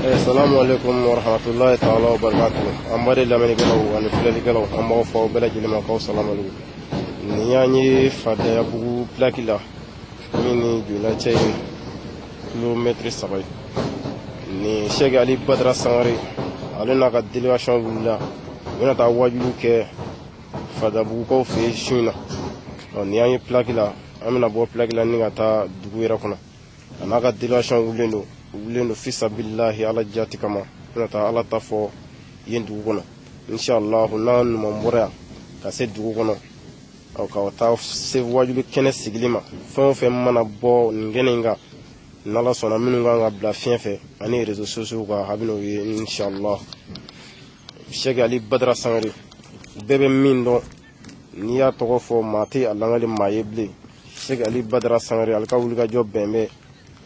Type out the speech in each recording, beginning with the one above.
Salamu alaikum wa rahmatullahi ta'ala wa barakatuh. An b'a lamɛnnikɛlaw ani filɛlikɛlaw, an b'aw fɔ aw bɛɛ lajɛlen ma k'aw salamu alaikum. Nin y'an ye Fadayabugu plaque la min ni Joyila cɛ ye kilomɛtiri 3 ye. Nin Sɛki Ali Badara Sangare, ale n'a ka délégation wulila, u bɛna taa waajuli kɛ Fadabugukaw fɛ yen su in na. Ɔ, nin y'an ye plaque la, an bɛna bɔ plaque la ni ka taa dugu yɛrɛ kɔnɔ. A n'a ka délégation wulilen don, u wulilen don fisabililahi Ala jati kama, u bɛna taa Ala ta fɔ yen dugu kɔnɔ. Inshallah, n'an ɲuman bɔra yan ka se dugu kɔnɔ, ɔ, ka taa se waajuli kɛnɛ sigili ma, fɛn o fɛn mana bɔ nin kɛnɛ in kan, n'Ala sɔnna, minnu kan ka bila fiɲɛ fɛ ani réseaux sociaux kan, a bɛn'o ye inshallah. Sɛki Ali Badara Sangare, bɛɛ bɛ min dɔn, n'i y'a tɔgɔ fɔ maa tɛ a langali maa ye bilen. Sɛki Ali Badara Sangare, ale ka wulikajɔ bɛn bɛ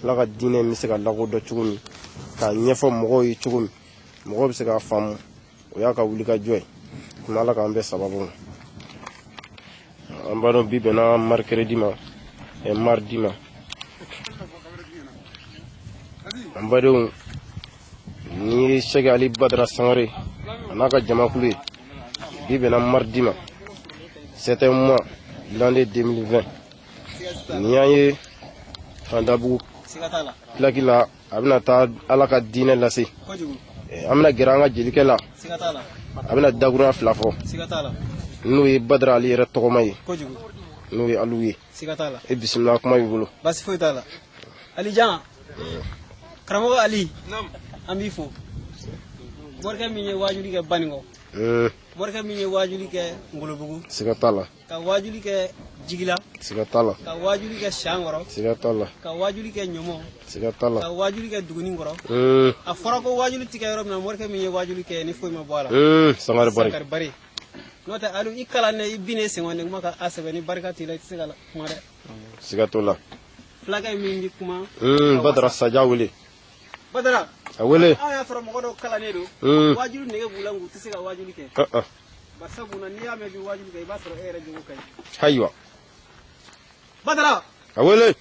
Ala ka diinɛ bɛ se ka lakodɔn cogo min, k'a ɲɛfɔ mɔgɔw ye cogo min, mɔgɔw bɛ se k'a faamu, o y'a ka wulikajɔ ye. Kuma Ala k'an bɛɛ sababu ma. An b'a dɔn bi bɛnna mercredi ma, mardi ma. An badenw, ni ye Sɛki Ali Badara Sangare a n'a ka jamakulu ye, bi bɛnna mardi ma, 7 mois l'année 2020. Nin y'an ye Fadabugu plaque la, a bɛna taa Ala ka diinɛ lase. An bɛna gɛrɛ an ka jelikɛ la, a bɛna dakurunya 2 fɔ, n'o ye Badara Ali yɛrɛ tɔgɔma ye, n'o ye Aliw ye. E bisimila, kuma b'i bolo. Basi foyi t'a la. Alijan, karamɔgɔ Ali, an b'i fo. Morikɛ min ye waajuli kɛ Banikɔ, morikɛ min ye waajuli kɛ Ngolobugu, siga t'a la, ka waajuli kɛ Jigila, siga t'a la, ka waajuli kɛ Sankɔrɔ, siga t'a la, ka waajuli kɛ Ɲɔmɔ, siga t'a la, ka waajuli kɛ Duguninkɔrɔ. A fɔra ko waajuli ti kɛ yɔrɔ min na, morikɛ min ye waajuli kɛ ni foyi ma bɔ a la. Sangare Bari. Sangare Bari. N'o tɛ Ali, i kalan ne, i binnen sen kɔni kuma ka a sɛbɛn ni barika t'i la, i tɛ se ka kuma dɛ. Siga t'o la. Fulakɛ min bɛ kuma. Badara Saja wele. Badara. A wele. Anw y'a sɔrɔ mɔgɔ dɔw kalannen don. Waajuli nege b'u la, u tɛ se ka waajuli kɛ. Bari sabu n'i y'a mɛn bi waajuli kɛ, i b'a sɔrɔ e yɛrɛ jogo ka ɲi. Ayiwa. Badara. A wele.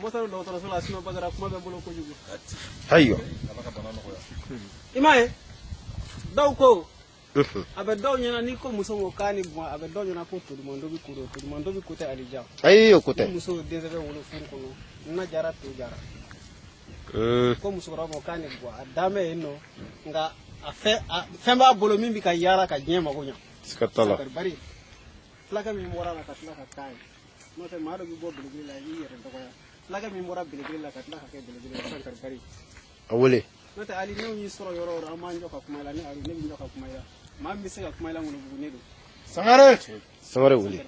Mɔsɔrɔ dɔgɔtɔrɔso la, sinɔn Badara kuma bɛ n bolo kojugu. Ayiwa. I m'a ye, dɔw ko a bɛ dɔw ɲɛna n'i ko muso ko k'a ni bɔn, a bɛ dɔw ɲɛna ko todumando bɛ ko don, todumando bɛ ko tɛ Alija. Ayi, o ko tɛ. Ni muso ye densɛbɛ wolo furu kɔnɔ, na jara to jara. Ko musokɔrɔba ko k'a ni bɔn, a dan bɛ yen nɔ, nka a fɛn b'a bolo min bɛ ka yaala ka diɲɛ mago ɲɛ. Siga t'a la. Bari fulakɛ min bɔra la ka tila ka k'a ye, n'o tɛ maa dɔ bɛ bɔ belebele la i b'i yɛrɛ dɔgɔya. Fulakɛ min bɔra belebele la ka tila ka kɛ belebele ye, Sankari Bari. A wele. N'o tɛ Ali, n'o y'i sɔrɔ yɔrɔ o yɔrɔ, an b'an jɔ ka kuma i la. Ni Ali, ne bɛ jɔ ka kuma i la. Maa min bɛ se ka kuma i la Ngolobugu, ne don. Sangare. Sangare wele.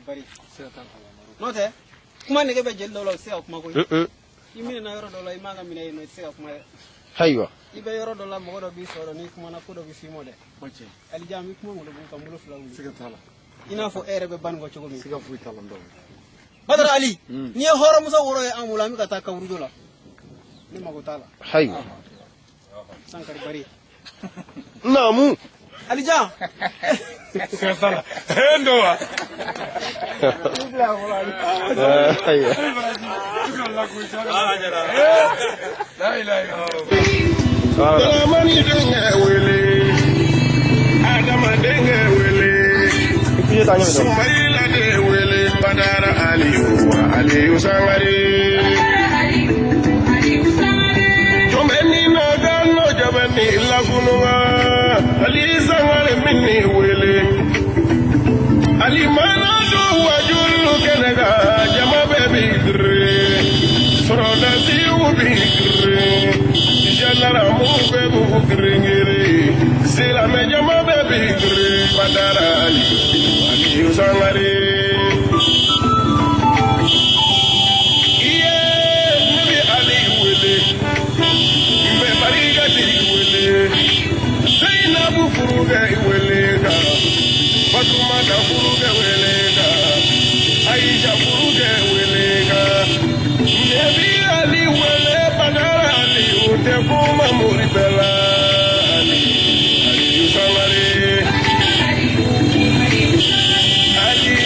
N'o tɛ kuma nege bɛ jeli dɔw la, u tɛ se ka kuma koyi. I minɛna yɔrɔ dɔ la, i man ka minɛ yen nɔ, i tɛ se ka kuma dɛ. Ayiwa. I bɛ yɔrɔ dɔ la, mɔgɔ dɔ b'i sɔrɔ, n'i kumana ko dɔ bɛ f'i ma dɛ. Alija, an bɛ kuma Ngolobugu kan, bolo 2 wuli. Siga t'a la. I n'a fɔ e yɛrɛ bɛ Banikɔ cogo min. Siga foyi t'a la n dɔgɔ. Badara Ali, n'i ye hɔrɔnmuso wɔɔrɔ ye an bolo, an bɛ ka taa kaburudo la. Ne mago t'a la. Ayiwa. Sankari Bari. Naamu. Alija. Siga t'a la. N dɔn wa. Ayiwa. Dalamani denkɛ wele, Adama denkɛ wele, Sumayila de wele, Badara Aliyu wa Aliyu Sangare. Jɔnbɛni nagano jabɛni lakununga, Ali Sangare minni wele. Ali mana don wajulu kɛnɛ kan, jama bɛɛ b'i gere, sɔrɔdasiw b'i gere. Gendarme bɛɛ b'u gere, silamɛ jama bɛɛ b'i gere, Badara Ali, Aliyu Sangare. Iye, ne bɛ Ali wele, n bɛ barikatigi wele, Seyinabu furukɛ wele kan, Fatumata furukɛ wele kan, Ayisa furukɛ wele kan, ne bɛ Ali wele, Badara Ali, o tɛ kuma mori bɛɛ la, Ali, Aliyu Sangare. Ali,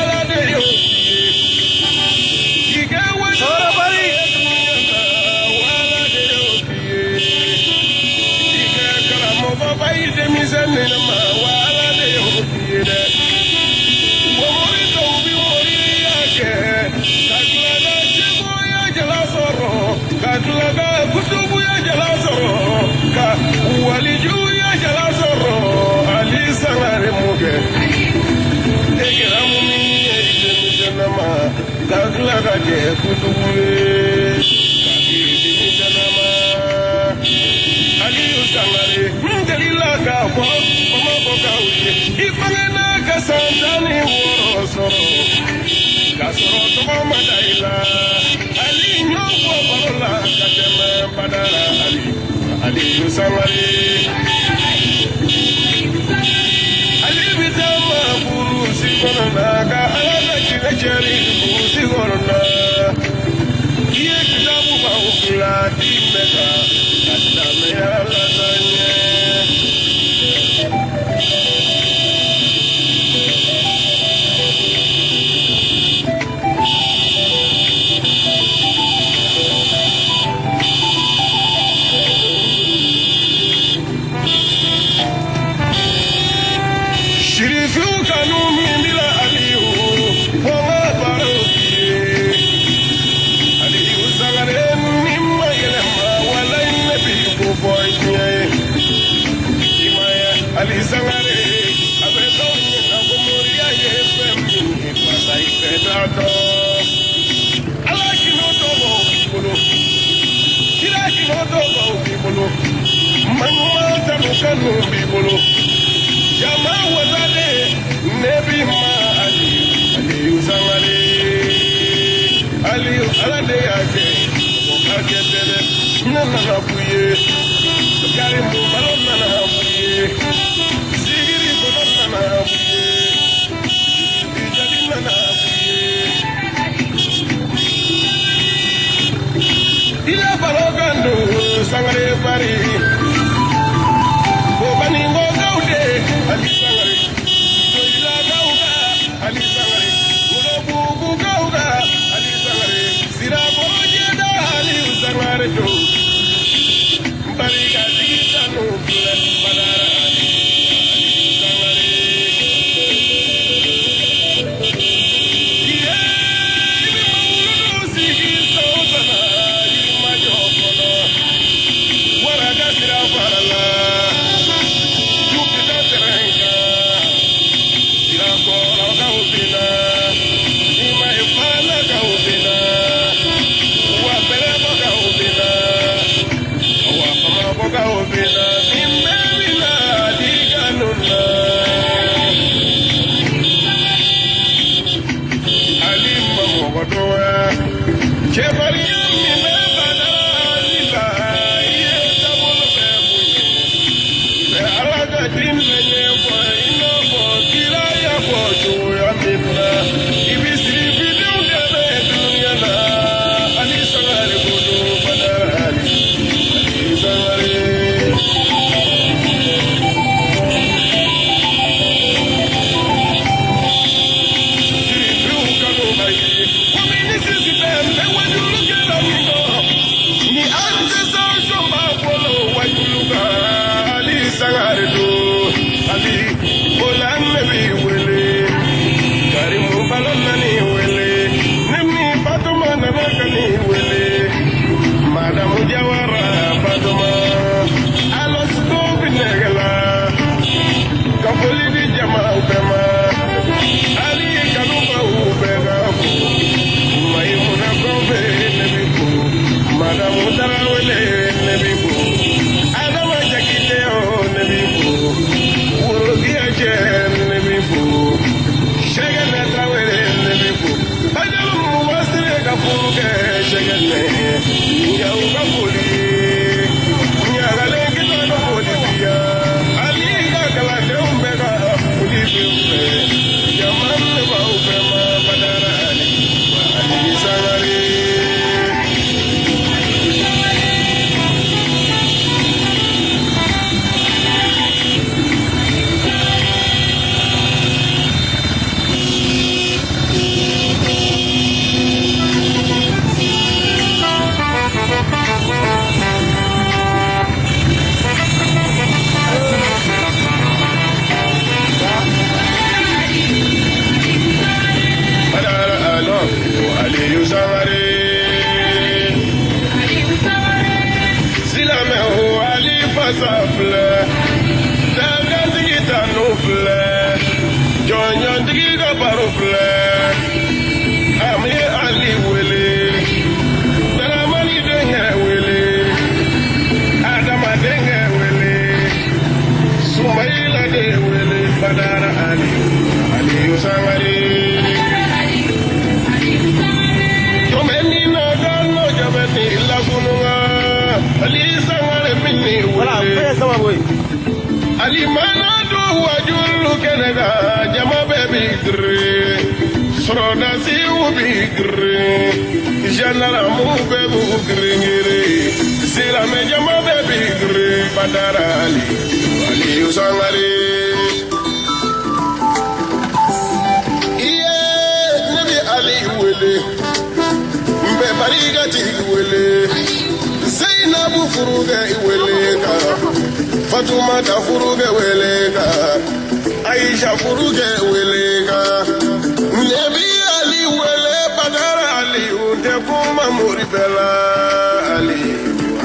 Ala de y'o ye. K'i kɛ wele. Ala de y'o ye. ka kɛ kojugu ye denmisɛnnin ma Aliyu Sangare n delila k'a fɔ Bamakɔkaw ye i bangena ka san 16 sɔrɔ k'a sɔrɔ tɔgɔ ma da i la Ali ɲɔ fɔ baro la ka tɛmɛ Badara Ali Aliyu Sangare Ali bɛ taa ma burusi kɔnɔ na ka Ala ka jinɛ cɛri burusi kɔnɔ na i ye kitabu baw fila di bɛɛ kan ka silamɛya lataa ɲɛ. Sirifiw kanu min bila Aliyu fo n ka baro k'i ye Aliyu Sangare ni ma yɛlɛma walayi ne b'i ko fɔ diɲɛ ye i ma ye Ali Sangare a bɛ k'aw ɲɛna ko moriya ye fɛn min ye walayi bɛɛ t'a dɔn Ala kin'o tɔgɔ b'i bolo kira kin'o tɔgɔ b'i bolo maɲuman tanu kanu b'i bolo. Jama wasale nebi ma Ali Aliyu Sangare Aliyu Ala de y'a kɛ o ka kɛ tɛ dɛ ne nana f'u ye Karimu Balo nana f'u ye Sigiri Kɔnɔ nana f'u ye Ijali nana f'u ye Ila balo kan don Sangare bari ko baningo gawde Ali Sangare Joyila gawga Ali Sangare Wolobugu gawga Ali Sangare Siraboro jeda Ali Sangare do Barika tigi tanu filɛ Badara Ali Ali Sangare Iye i bɛ mawuludu sigi san o san na Yirimajɔ kɔnɔ Waraga sira fara la. Cɛfarinya min bɛ Badara Ali la i ye taabolo bɛɛ bonya bɛ Ala ka diinɛ ɲɛfɔ i n'a fɔ kira y'a fɔ cogoya min na i bɛ sirifidenw dɛmɛ dunuya na Ali Sangare ko don Badara Ali Ali Sangare. Sirifiw kanu ka ye komi ni sisi bɛ bɛ wajulu kɛla min kɔ ni an tɛ sanction b'a bolo wajulu kan Ali Sangare don Ali o la ne b'i wele Karimu Balo nani wele ne ni Fatuma nana ka n'i wele Madamu Jawara Fatuma Alosiko bi nɛgɛ la ka foli di jamaw bɛɛ ma Ali kanubaw bɛɛ ka fo Mayimuna Kɔnfe ne b'i fo Madamu Tarawele ne b'i fo Adama Jakite o ne b'i fo Worokiya cɛ ne b'i fo Sɛgɛnɛ Tarawele ne b'i fo Bajalu Wasire ka furu kɛ Sɛgɛnɛ Yaw ka foli Ɲagalen kita ka foli bi yan Ali ka kalandenw bɛɛ ka foli b'i fɛ jama ne b'aw bɛɛ ma Badara Ali Ali Sangare. Badara Ali Aliyu Sangare. Silamɛ o Ali fasa filɛ Dangantigi tanu filɛ Jɔnjɔntigi ka baro filɛ An ye Ali wele. kununga Ali Sangare minni wele Ali mana do wajulu kɛnɛ jama bɛɛ bi gere sɔrɔdasiw bi gere gendarmew bɛɛ b'u gere silamɛ jama bɛɛ bi gere Badara Ali Aliyu Sangare. Iye ne bi Ali wele n bɛ barikatigi wele Zainabu furukɛ wele kan Fatumata furukɛ wele kan Aisha furukɛ wele kan ne bi Ali wele Badara Ali o tɛ kuma mori bɛɛ la Ali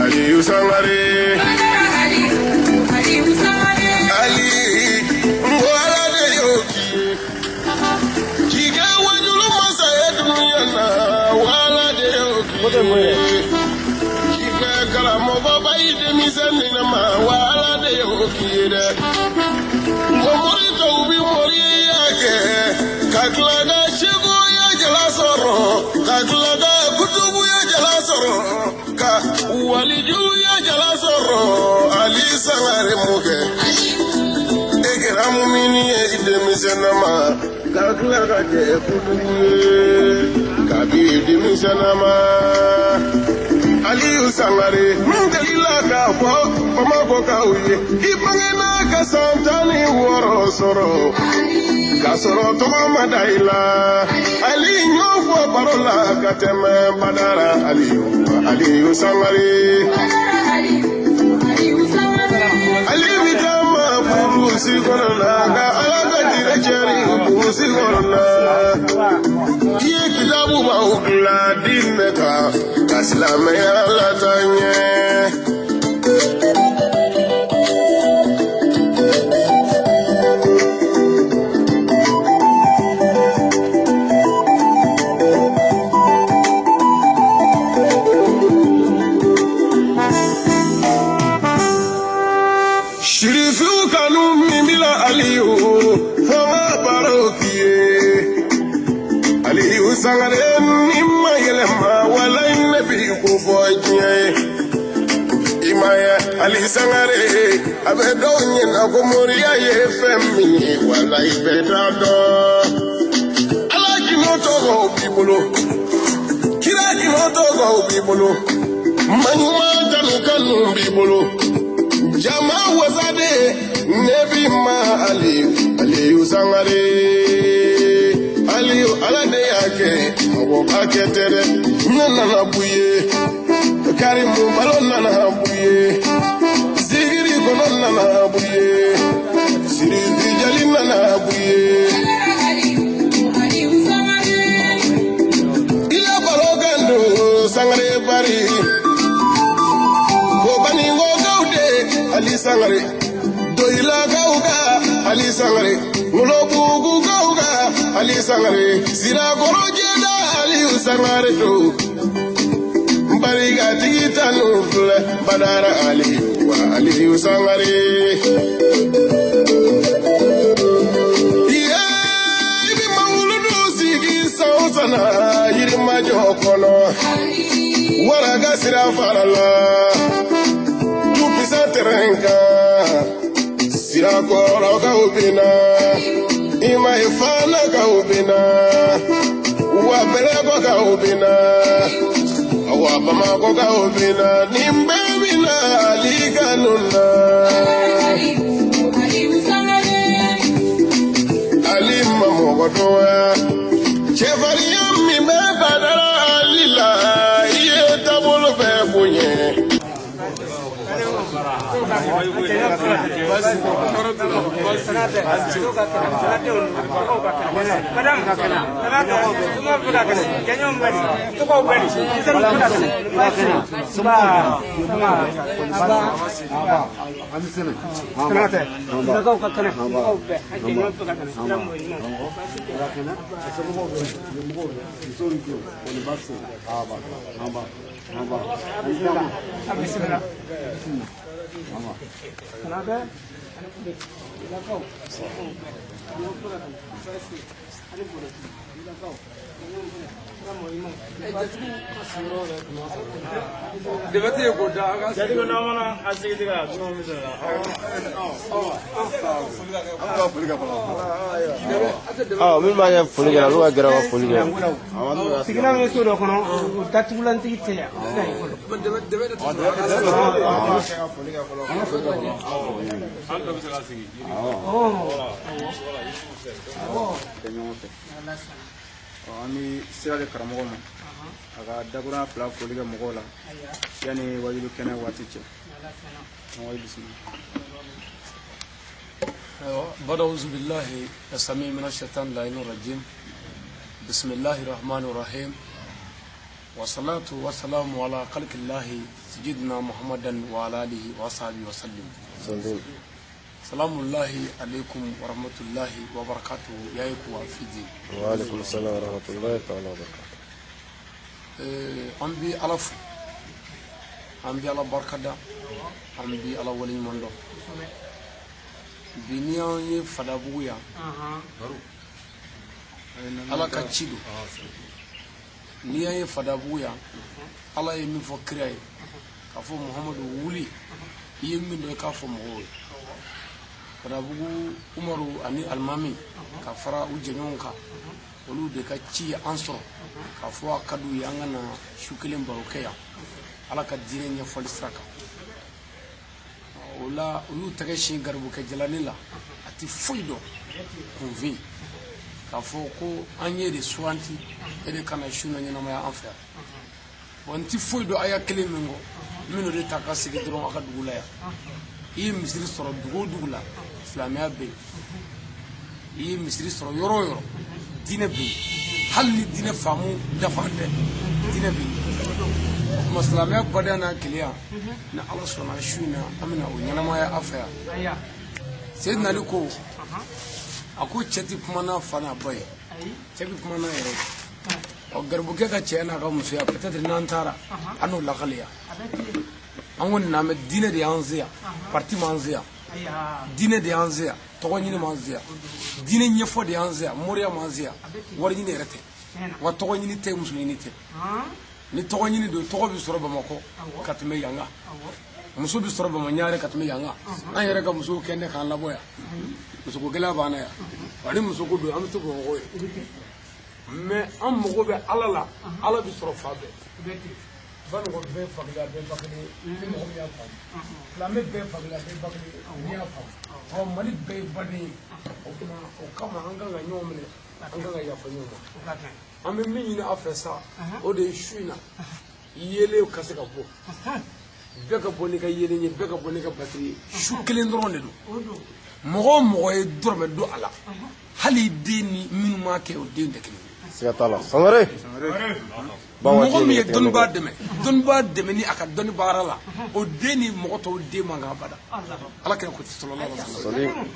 Aliyu Sangare. Ali n ko Ala de y'o k'i ye k'i kɛ wajulu masa ye dunuya na wa Ala de y'o k'i ye k'i kɛ karamɔgɔba ye denmisɛnnin ma wa Ala de y'o k'i ye dɛ n ko mori tɔw bi moriya kɛ ka tila ka seguya jala sɔrɔ ka tila ka kutubuya jala sɔrɔ ka walijuya jala sɔrɔ Ali Sangare mun kɛ e kɛra mumini ye i denmisɛnnin ma ka tila ka kɛ kutubu ye kabi denmisɛnnin ma Aliyu Sangare n delila k'a fɔ Bamakɔkaw ye i bangena ka san 16 sɔrɔ k'a sɔrɔ tɔgɔ ma da i la Ali n y'o fɔ baro la ka tɛmɛ Badara Aliyu Aliyu Sangare. Ali bi taa ma burusi kɔnɔ na ka Ala ka jire cɛri burusi kɔnɔ na i ye kitabu b'aw dilan diinɛ kan ka silamɛya lataa ɲɛ. Sirifiw kanu min b'i la Aliyu fo n ka baro k'i ye Aliyu Sangare ni ma yɛlɛma walayi ne b'i ko fɔ diɲɛ ye i ma ye Ali Sangare a bɛ dɔw ɲɛna ko moriya ye fɛn min ye walayi bɛɛ t'a dɔn Ala k'in'o tɔgɔw b'i bolo kira k'in'o tɔgɔw b'i bolo maɲuman kanu kanu b'i bolo jama wasade ne bi ma Aliyu Aliyu Sangare Aliyu Ala de y'a kɛ mɔgɔ b'a kɛ tɛ dɛ ne nana b'u ye Karimu balo nana b'u ye Zigiri kɔnɔ nana b'u ye Sirifi jali nana b'u ye i la baro kan don Sangare bari ko baninkokaw de Ali Sangare Doyilakaw ka Ali Sangare Ngolobugukaw ka Ali Sangare Sirakɔrɔ jɛda Aliyu Sangare do barikatigi tanu filɛ Badara Aliyu wa Aliyu Sangare. Iye i bi mawuludu sigi san o san na Yirimajɔ kɔnɔ Waraga sira fara la Tupisa terrain kan Sirakɔrɔkaw bɛ na Imaye Fanakaw bɛ na wa Bɛlɛkɔkaw bɛ na wa Bamakɔkaw bɛ na nin bɛɛ bɛ na Ali kanu na Ali ma mɔgɔ dɔgɔya cɛfarinya min bɛ Badara Ali la i ye taabolo bɛɛ bonya. Min b'a kɛ foli kɛ olu ka gɛrɛ ka foli kɛ. Sigilan bɛ so dɔ kɔnɔ o datugulantigi tɛ yan. An bɛ sira di karamɔgɔ ma a ka dakurunya fila foli kɛ mɔgɔw la yanni wajibi kɛnɛ waati cɛ. بعد أعوذ بالله السميع من الشيطان اللعين الرجيم بسم الله الرحمن الرحيم والصلاة والسلام على خلق الله سيدنا محمد وعلى آله وصحبه وسلم. سلام الله عليكم ورحمة الله وبركاته يا إخوة في الدين. وعليكم السلام ورحمة الله تعالى وبركاته. an bi Ala fo, an bi Ala barikada, an bi Ala waleɲuman dɔn. Bi ni an ye Fadabugu yan, Ala ka ci don. Ni an ye Fadabugu yan, Ala ye min fɔ kira ye, k'a fɔ Muhamadu wuli, i ye min dɔn i k'a fɔ mɔgɔw ye. Fadabugu Umaru ani Alimami ka fara u jɛɲɔgɔnw kan, olu de ka ci ye an sɔrɔ k'a fɔ a ka d'u ye an ka na su kelen baro kɛ yan Ala ka diinɛ ɲɛfɔli sira kan. O la u y'u tɛgɛ sin garibukɛ jalani la, a tɛ foyi dɔn kunfin k'a fɔ ko an ye de suganti e de kana su na ɲɛnamaya an fɛ yan. Wa n tɛ foyi dɔn a y'a kelen min kɔ minnu de ta ka sigi dɔrɔn a ka dugu la yan. I ye misiri sɔrɔ dugu o dugu la, silamɛya bɛ yen. I ye misiri sɔrɔ yɔrɔ o yɔrɔ, diinɛ bɛ yen. Hali ni diinɛ faamu dafalen tɛ, diinɛ bɛ yen. O tuma silamɛya badenya n'a kelenya, ni Ala sɔnna su in na an bɛna o ɲɛnamaya a fɛ yan. Seydina Ali ko, a ko cɛ tɛ kuma n'a fa n'a ba ye, cɛ bɛ kuma n'a yɛrɛ ye. Ɔ garibukɛ ka cɛya n'a ka musoya peut-être n'an taara an n'o lakaleya. An ko nin bɛ diinɛ de y'an se yan, parti m'an se yan, diinɛ de y'an se yan, tɔgɔ ɲini m'an se yan, diinɛ ɲɛfɔ de y'an se yan, moriya m'an se yan, wari ɲini yɛrɛ tɛ, wa tɔgɔ ɲini tɛ, muso ɲini tɛ. Ni tɔgɔ ɲini don, tɔgɔ bɛ sɔrɔ Bamakɔ ka tɛmɛ yan kan, muso bɛ sɔrɔ Bamakɔ ka tɛmɛ yan kan. An yɛrɛ ka musow kɛ ne k'an labɔ yan, musoko gɛlɛya b'an na yan, wa ni musoko don an bɛ se Bamakɔ ye. Mais an mago bɛ Ala la, Ala bɛ sɔrɔ fan bɛɛ. Banikɔ bɛɛ fakelen, a bɛɛ ba kelen ni mɔgɔ min y'a faamu. Silamɛ bɛɛ fakelen, a bɛɛ ba kelen n'i y'a faamu. Ɔ Mali bɛɛ ye baden ye. O tuma o kama an kan ka ɲɔgɔn minɛ, an kan ka yafa ɲɔgɔn ma. An bɛ min ɲini aw fɛ sa, o de ye su in na yeelen ka se ka bɔ. Bɛɛ ka bɔ n'i ka yeelen ye, bɛɛ ka bɔ n'i ka batiri ye. Su kelen dɔrɔn de don. Mɔgɔ o mɔgɔ ye dɔrɔmɛ don a la, hali den ni minnu m'a kɛ o den tɛ kelen ye. Siga t'a la. Sangare. Mɔgɔ min ye dɔnnibaa dɛmɛ, dɔnnibaa dɛmɛ ni a ka dɔnni baara la, o den ni mɔgɔ tɔw den man kan abada. Ala kɛra ko sallallahu alaihi wasallam.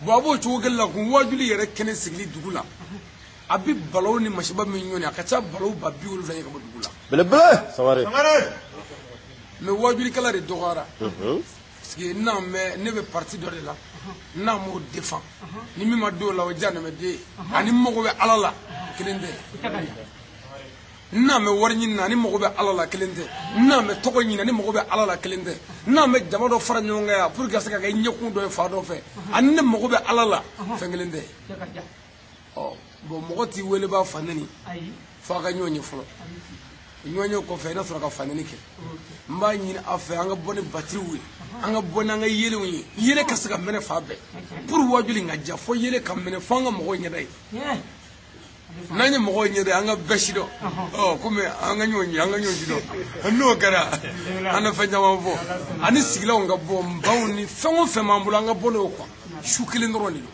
Bon a b'o cogo kelen la kun wajuli yɛrɛ kɛnɛ sigili dugu la, a bɛ balawu ni masiba min ɲɔni, a ka ca balawu 70 ye ka bɔ dugu la. Belebele. Sangare. Mais wajulikɛla de dɔgɔyara. Parce que n'a mɛ ne bɛ parti dɔ de la, n'a m'o défend, ni min ma don o la o jahanama den ye, ani mago bɛ Ala la kelen tɛ. N'a mɛ wari ɲini na ani mago bɛ Ala la kelen tɛ. N'a mɛ tɔgɔ ɲini ani mago bɛ Ala la kelen tɛ. N'a mɛ jama dɔ fara ɲɔgɔn kan yan pour que ka se ka kɛ ɲɛkun dɔ ye fa dɔ fɛ, ani ne mago bɛ Ala la fɛn kelen tɛ. Ɔ bon mɔgɔ t'i wele b'a fa nɛni f'a ka ɲɔgɔn ye fɔlɔ. Ɲɔgɔn ye kɔfɛ i n'a sɔrɔ ka fa nɛni kɛ. N b'a ɲini aw fɛ an ka bɔ ni batiriw ye, an ka bɔ n'an ka yeelenw ye, yeelen ka se ka mɛnɛ fan bɛɛ pour wajuli ka diya, fo yeelen ka mɛnɛ fo an ka mɔgɔw ɲɛda ye. N'an ye mɔgɔw ɲɛda an ka bɛɛ si dɔn, ɔ komi an ka ɲɔgɔn ye, an ka ɲɔgɔn si dɔn. N'o kɛra an bɛ fɛn caman fɔ, ani sigilanw ka bɔ, baw ni fɛn o fɛn b'an bolo an ka bɔ n'o ye quoi. Su kelen dɔrɔn de don.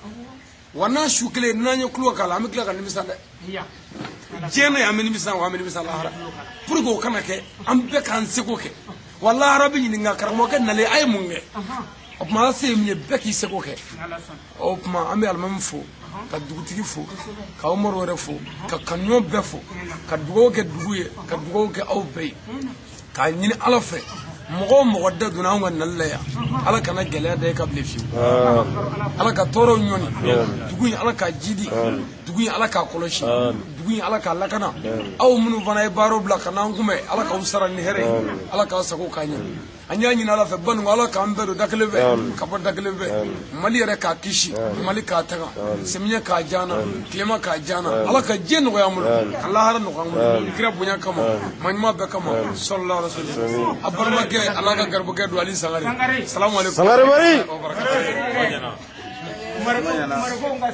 Wa n'a su kelen n'an ye kulo k'a la, an bɛ tila ka nimisa dɛ. Diɲɛ na yan an bɛ nimisa, wa an bɛ nimisa lahara. Pour que o kana kɛ, an bɛɛ k'an seko kɛ. Wa lahara bɛ ɲininka karamɔgɔkɛ nalen a ye mun kɛ. O tuma ala se ye min ye bɛɛ k'i seko kɛ. O tuma an bɛ alimami fo, ka dugutigi fo, ka Umaru yɛrɛ fo, ka kanuɲɔgɔn bɛɛ fo, ka dugawu kɛ dugu ye, ka dugawu kɛ aw bɛɛ ye, k'a ɲini Ala fɛ. Mɔgɔ o mɔgɔ da donna anw ka nali la yan, Ala kana gɛlɛya da e ka bilen fiyewu. Ala ka tɔɔrɔw ɲɔni. Dugu in, Ala k'a jidi. Dugu in, Ala k'a kɔlɔsi. Dugu in, Ala k'a lakana. Aw minnu fana ye baaraw bila ka n'an kunbɛn, Ala k'aw sara ni hɛrɛ ye, Ala k'aw sago k'an ɲɛ. An y'a ɲini Ala fɛ, Banikɔ, Ala k'an bɛɛ don da kelen fɛ ka bɔ da kelen fɛ. Mali yɛrɛ k'a kisi, Mali k'a taga, samiyɛ k'a diya an na, tilema k'a diya an na. Ala ka diɲɛ nɔgɔya an bolo, ka lahara nɔgɔya an bolo, kira bonya kama, maa ɲuman bɛɛ kama, sallallahu alaihi wasallam. A balimakɛ, Ala ka garibukɛ don, Ali Sangare. Salamu alaikum. Sangare Mari. Wa barakatuh.